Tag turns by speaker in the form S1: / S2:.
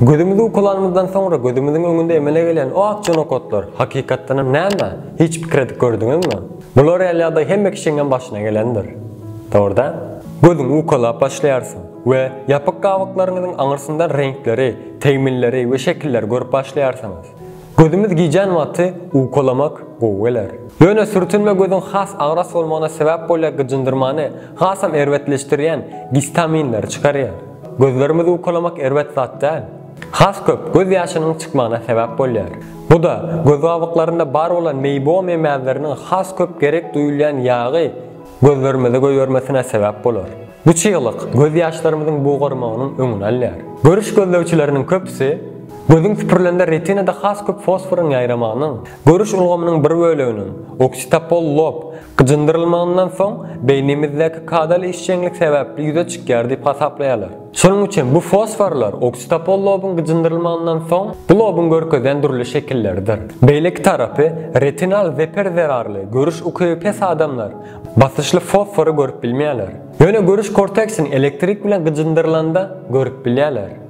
S1: Gözümizi ukalanymyzdan soňra gözümiziň öňünde emele gelýän o akja nokatlar hakykatdanam näme? Hiç pikir edip gördüňizmi? Bular ýaly ýagdaý hemme kişiňem başyna gelendir. Dogry däl? Gözüňi ukalap başlaýarsyň we ýapyk gabyklaryňyzyň aňyrsyndan reňkleri, tegmilleri we şekilleri görüp başlaýarsyňyz. Gözümiz gijän wagty ukalamak gowy geler. Ýöne sürtünme gözüň has agras bolmagyna sebäp bolýar gyjyndyrmany hasam erbetleşdirýän gistaminleri çykarýar. Gözlerimizi ukalamak erbet zat däl. Has köp göz ýaşynyň çykmagyna sebäp bolýar. Bu-da göz gabyklarynda bar bolan meýbomiýa mäzleriniň has köp gerek duýulýan ýagy gözlerimize goýbermesine sebäp bolar. Bu çyglyk göz ýaşlarymyzyň bugarmagynyň öňüni alýar. Görüş gözlegçileriniň köpüsi gözüň süpürilende retinada has köp fosforyň ýaýramagynyň, görüş ulgamynyň bir böleginiň, oksitopol lob, gyjyndyrylmagyndan soň beýnimizdäki kadaly işjeňlik sebäpli ýüze çykýar diýip hasaplaýarlar. Şonuň üçin bu fosforlar oksitopol lobuň gyjyndyrylmagyndan soň bu lobuň görkezýän dürli şekilleridir. Beýleki tarapy retinal zeper zerarly görüş ukyby pes adamlar basyşly fosfory görüp bilmeýärler. Ýöne görüş korteksini elektrik bilen gyjyndyrylanda görüp bilýärler.